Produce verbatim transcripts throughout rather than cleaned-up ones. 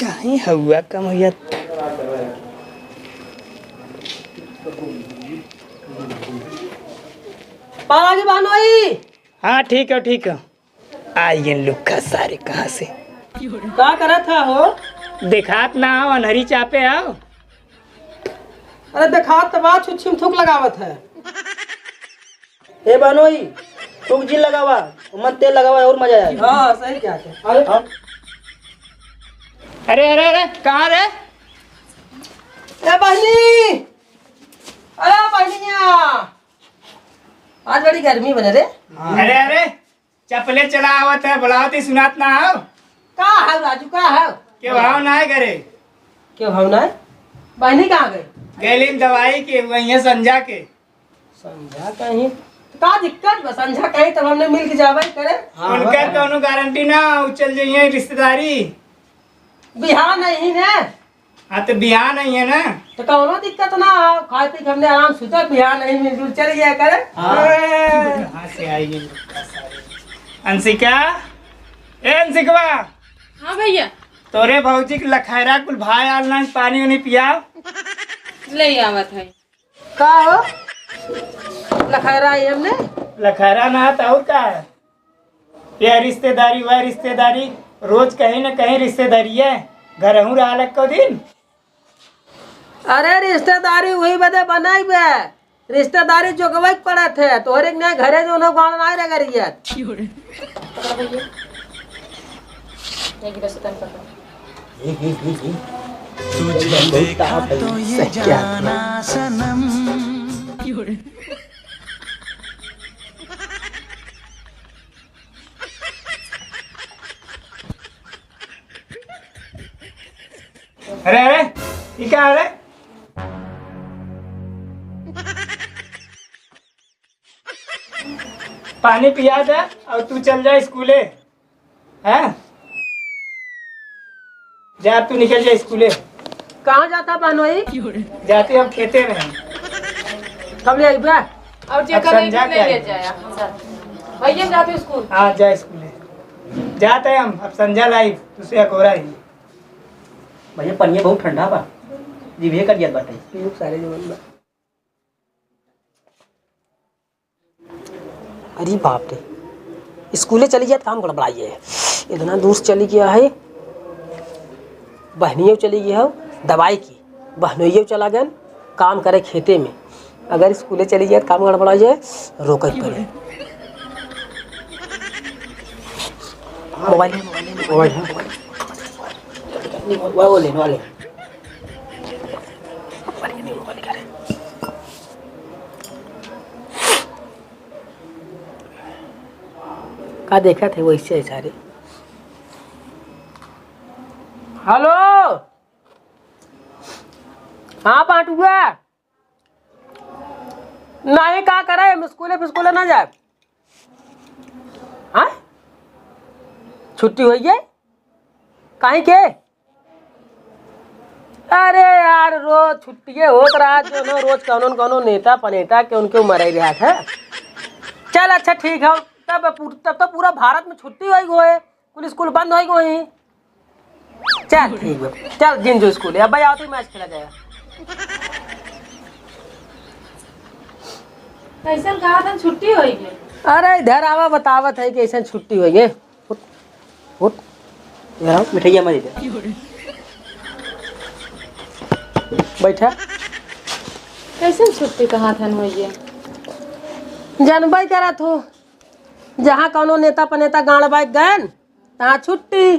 कहीं हउआ कम हुआ। पालागी बहनोई। हाँ, ठीक है, ठीक है। आइए लुक्खा सारे कहाँ से? का करत है हो? देखात ना हो, अनहरी चापे आओ। अरे देखात तो बा, छुच्छी में थूक लगावत है। ए बहनोई, थूक जिन लगावा, ओमन तेल लगावा और मजा आए। हाँ, सही कहत है। अरे, हाँ। अरे, अरे, अरे, कहाँ रे? ए बहनी, अरे बहनिया, आज बड़ी गर्मी बने रे। अरे, अरे, चपले चला आवत है, बुलावत ही सुनात ना हो। का है राजू, का है? के भाव ना है घरे? के भाव ना है? बहनी कहाँ गई? गैलिन दवाई के, वहीं है संझा के। संझा कहीं? तो का दिक्कत बा? संझा कहीं तब हमने मिल के जावे करे। हाँ, उनकर हाँ। कौनो गारंटी ना, उ चल जाइए रिश्तेदारी। बिहान नहीं ना। हाँ, तो बिहान नहीं है ना। तो कौनो दिक्कत ना हो, खाए पी के हमने आराम सुता, बिहान नहीं मिलजुल चल गया करे। हाँ। ए। कहाँ से आई ये लोग का सारे? अंशिका, ए अंशिकवा। हाँ भैया। तोरे भौजी के लखैरा कुल भाई आल ना, पानी उनी पियाओ। ले आवत है। का हो? लखैरा आई हमने? लखैरा ना तो और का है? यह रिश्तेदारी, वह रिश्तेदारी, रोज कहीं न कहीं रिश्तेदारी है। घरहूँ रहल एको दिन। अरे रिश्तेदारी वही बदे बनाई बे, रिश्तेदारी जोगवे के पड़त है। तोहरे के नहीं घरे जो ना गाँव ना रगड़िया। ये गिलास तन पकड़। तुझे देखा तो ये जाना सनम। अरे, अरे, ये क्या है रे? पानी पिया दे और तू चल जा स्कूले। हैं? जा, तू निकल जा स्कूले। कहाँ जाता बहनोई? जाते हम खेते में। कब ले आइबा? और अब जेकर संझा नहीं के ले आइब। जाया। भैया जाते स्कूल। हाँ, जा स्कूले। जाते हम, अब संझा लाइब, तुसे अकोरा ही। भैया, पनिया बहुत ठंडा बा, जीभिए कट जात बाटे। पीऊ सारे जवन बा। अरे बाप रे, स्कूले चली जात काम गड़बड़ाई है। इतना दूर से चली गया है, बहनियों चली गई है दवाई की, बहनोइयों चला गए काम करे खेते में। अगर स्कूले चली जात काम गड़बड़ाई है, रोके के पड़े। मोबाइल है, मोबाइल है, मोबाइल है, मोबाइल है। मोबाइल है, मोबाइल है। का देखत है वैसे है सारे। हेलो, हाँ पांटुआ, नहीं का करे, हम स्कूले फिस्कूले ना जाए। हाँ, छुट्टी होई है, काहे के? अरे यार, रोज छुट्टिए होत रहा, जो ना रोज कौनो न कौनो नेता पनेता के उनके उमर ही रहा था। चल अच्छा ठीक है, तब पूर-, तब तो पूरा भारत में छुट्टी होई गो है, कुल स्कूल बंद होई गो है। चल ठीक बा, चल जिन जो स्कूल है, अब भाई आवत ही मैच खेला जाएगा। कैसन कहा था छुट्टी होई गई? अरे इधर आवा, बतावत है कि ऐसन छुट्टी होई गई। उठ, उठ। यहाँ मिठाइया मत दे। बैठा। कैसन छुट्टी कहाँ थन होइए? जानबे करत हो, जहाँ कौनो नेता पनेता गाड़ बाइक गएन, तहाँ छुट्टी।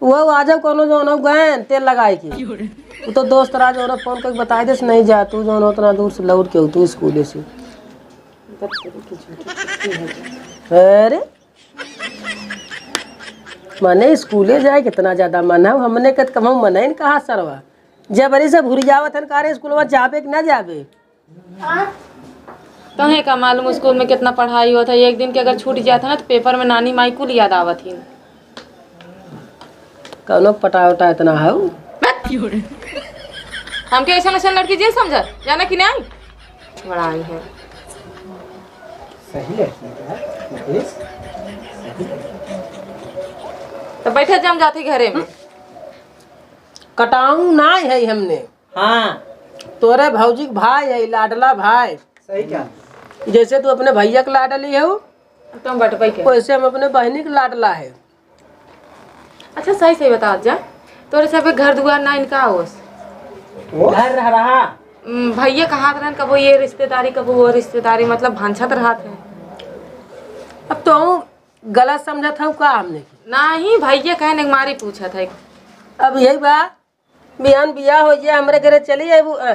वो आ जाओ कौनो जौन हो गएन तेल लगाए के। वो तो दोस्त रहा जौन फोन करके बताए देस, "नहीं जा, तू जौन उतना दूर से लौट के हो, तू स्कूले से।" अरे, मने स्कूले जाए कितना ज्यादा मन है, हमने के तो कमाऊ मन है न कहा सरवा। जबरी से भूल जावत हन, का रे स्कूलवा जाबे कि ना जाबे? तोहे का मालूम स्कूल में कितना पढ़ाई होत है, एक दिन के अगर छूट जात है ना तो पेपर में नानी माई कुल याद आवत ही। कौनो पटा उटा इतना है? हमके ऐसा ऐसा लड़की जिन समझा, जाना कि नहीं? बड़ा आई है। सही लड़की है, मुकेश। सही लड़की। तो बैठे जम जाते घरे में। कटाऊ नाहीं है हमने। हाँ। तोरे भौजी के भाई है, लाडला भाई। सही कहा। जैसे तू अपने भैया के लाडली हो, तुम बटबै के। वैसे हम अपने बहिनी के लाडला है। अच्छा, सही सही बता जा, तोरे सब घर दुआर ना इनका होस? वो? घर रह रहा। उम, भैया कहात रहन, कबो ये रिश्तेदारी, कबो वो रिश्तेदारी, मतलब भंछत रहत है। अब तो गलत समझत हऊ का हमने की? नाहीं, भैया कहने के मारी पूछत है। अब यही बा, बिहान बियाह हो जाए, हमरे घरे चली जाबू, अ,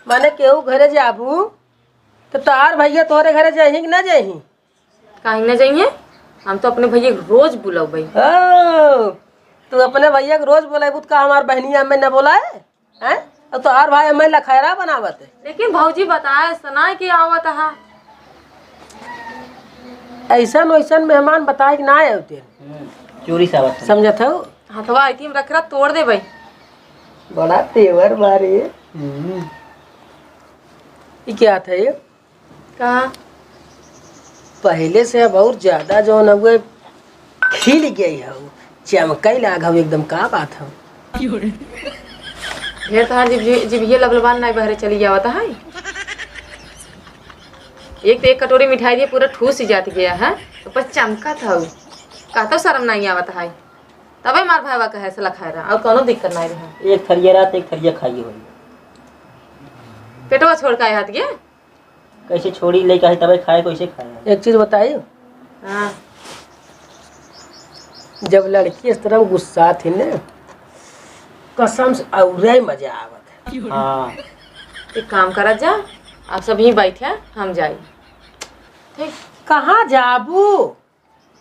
माने केहू घरे जाबू, तो तोहार भैया तोहरे घरे जाही कि ना जाही? काहे ना जाइए? हम तो अपने भैया के रोज बुलौबै। ओ, तू अपने भैया के रोज बुलाबू, तो का हमार बहनिया हमें न बुलाए? हैं? और तोहार भाई हमें लखैरा बनावत है। लेकिन भौजी बताए, सुनाए के आवत है। ऐसन वैसन मेहमान बताए के ना आवते। हम्म, चोरी से आवत है। समझत हो? हथवा आई थी, हम रख रहा, तोड़ दे भाई। बड़ा तेवर बारे। हम्म। ई क्या था ये? का? पहिले से अब और ज्यादा जौन हउए खिल गई हऊ, चमकई लाग हऊ एकदम, का बात हऊ? ढेर तहार जिभ-, जिभिये लबलबान नाई बहरे चली आवत है। एक तो एक कटोरी मिठाई दिए पूरा ठूस ही जात गया है, तो बस चमकत हऊ, कहतो शर्म नाई आवत है। तबे मार भाईवा कहे से लखाए रहा, और कौनो दिक्कत नाई रहा। एक थरिया रात, एक थरिया खाई होई। पेटवा छोड़ के आए हाथ गया। कैसे छोड़ी, लइका है तबे खाए, कैसे खाए? एक चीज बताई। हाँ। जब लड़की इस तरह गुस्सा थी ने, कसम से औरे मजा आवत है। हाँ। एक काम करा जा, आप सब यहीं बैठे, हम जाई। ठीक। कहाँ जाबू?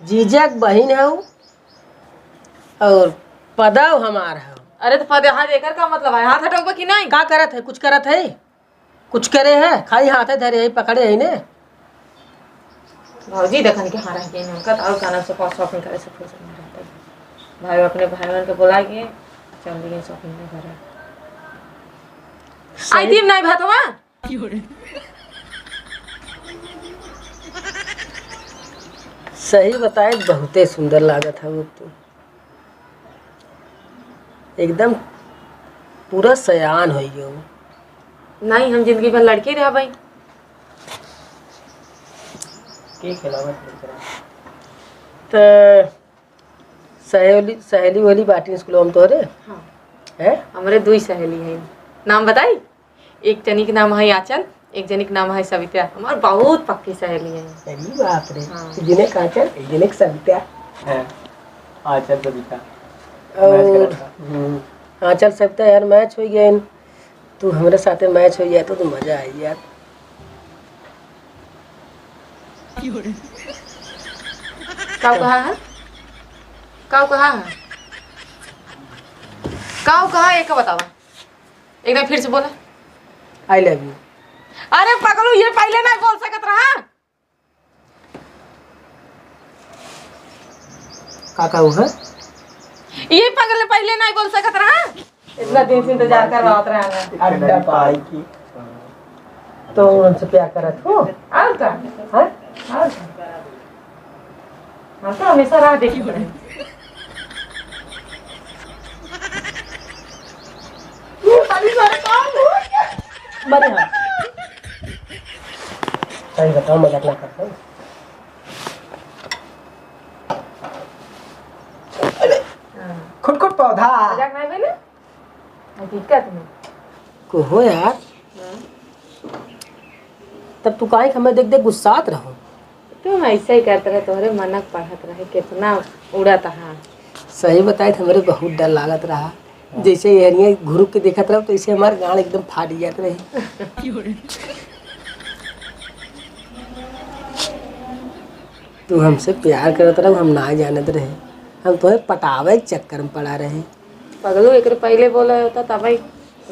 जीजा के बहिन हऊ और पदव हमार हऊ। अरे तो पदव हाथ एकर का मतलब है? हाथ हटौबा कि नहीं? का करत है? कुछ करत है? कुछ करे है? खाली हाथे धरे है, पकड़े है ने। भौजी देखन के हाँ रह गई, उनका तो और कानब से पास shopping करे से फुर्सत नहीं रहता। भाई अपने भाई मन के बुला के चल दिए shopping में घरे। सही। आई थी नहीं भतवा। सही बताए, बहुते सुंदर लागत है वो तो। एकदम पूरा सयान होइ गयो। नहीं, हम जिंदगी भर लड़के रह भाई। के खिलावत है? तो सहेली, सहेली वहेली बाटी स्कूल में तोरे? हाँ। हैं? हमरे दुई सहेली हैं। नाम बताई? एक जनी के नाम है आंचल, एक जनी के नाम है सविता। हमार बहुत पक्की सहेली है। अरे बाप रे। हाँ। एक जने के आंचल, एक जने के सविता। हाँ, आंचल सविता। और match करत बा। हम्म, आंचल सविता यार match हो गया। तू हमरे साथे match हो जाए तो, तो मजा आई यार। का कहा है? का कहा है? का कहा है, एक बतावा। एक बार फिर से बोला। I love you। अरे पगलू, ये पहिले नहीं बोल सकत रहा। का कहू है? ये पगल पहिले नहीं बोल सकत रहा। इतना दिन से इंतजार करवावत रहा है। अड्डा पाई की। तो उनसे प्यार करत हो? और का? हाँ? और का? हम तो हमेशा राह देखते रहे। ये वाली बात कौन है? बड़े हाँ। सही बताओ, मजाक ना करते। हाँ। खुट खुट पौधा। मजाक नहीं बोले? हकीकत में। कहो यार। हाँ। तब तू काहे के हमें देख देख गुस्सात रहो? तुम ऐसे ही करत रहे, तोहरे मनक पढ़त रहे, कितना उड़त हा। सही बताई तो हमरे बहुत डर लागत रहा। हाँ। जैसे एहरिया घुरुक के देखत रहो, तो ऐसे हमार गांड एकदम फाट जात रहे। तू हमसे प्यार करत रहो, हम ना जानत रहे, हम तोहे पटावे के चक्कर में पड़ा रहे। पगलू, एकरे पहिले बोला होता तबई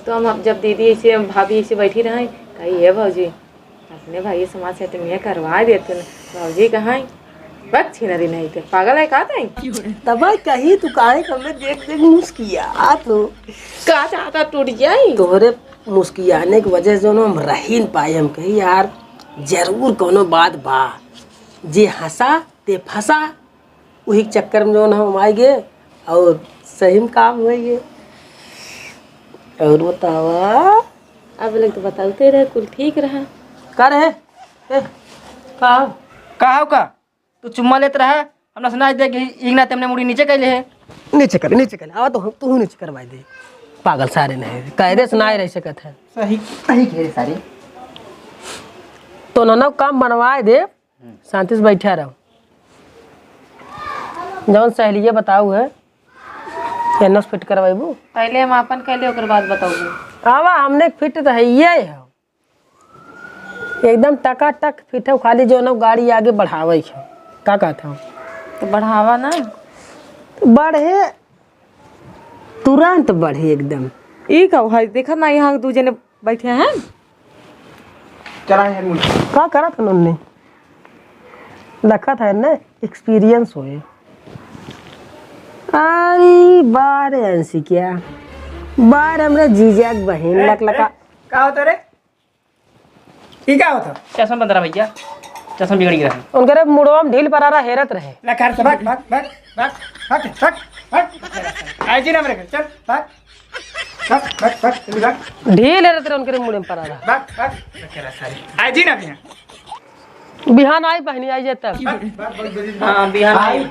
तो हम, जब दीदी ऐसे, भाभी ऐसे बैठी रहे, कही, "हे भौजी, अपने भाई समाज से तुम ये करवा देते न।" भौजी कहाँ, बक छिनरी नहीं थे, पागल है का तई? तबई कही, तू काहे कमे देख देख मुस्कियात हो? का चाहता टूट जाई? तोहरे मुस्कियाने की वजह से जो हम रही न पाए, हम कही, "यार, जरूर कोनो बात बा, जे हंसा ते फंसा।" वही चक्कर में जौन हम आइ गए और सही में काम होइ गए। और बतावा? अब लग तो बतावते रहे, कुल ठीक रहा। का रहे? ए, का हो? का हो का? तू चुम्मा लेत रहा, हमरा से नाई दे के, इगना ते हमने मुड़ी नीचे कैले है। नीचे कर, नीचे कर। आवा तो हम, तू नीचे करवाई दे। पागल सारे नहीं, कायदे से नाई रह सकत है। सही, सही कह रहे सारे। तो ननौ काम बनवाए दे, शांति से बैठा रहो। जौन सहेलिया बताऊ है, एनोस फिट करवाइबू। पहले हम आपन कैले, ओकर बाद बताऊ। आवा, हमने फिट तो है, ये है। एकदम टकाटक फिट है, खाली जौन गाड़ी आगे बढ़ावे के। का कहत हो? तो बढ़ावा ना। बढ़े, तुरंत बढ़े एकदम। ई का भाई, देखा ना, यहाँ दू जने बैठे हैं। चला है मुंह। का करत हन उनने? देखत है ना, एक्सपीरियंस होए। अरे बार अंशिका, बार हमरा जीजा के बहिन, ए, लक लका। ए, का होता रे? ई का होता? चश्मा बंद रहा भैया, चश्मा बिगड़ गया है। उनकरे मुड़वा में ढील परा रहा, हेरत रहे। ना कर से भाग, भाग, भाग, भाग, भाग, भाग, भाग। आई जी ना मेरे घर, चल, भाग। भाग, भाग, भाग, जल्दी भाग। ढील हेरत रहे, उनकरे मुड़े में परा रहा। भाग, भाग। आई जी ना भैया। बिहान आई बहिनी, आई जाए तब। भाग, भाग, भाग, जल्दी भाग। हाँ, बिहान आई। आई।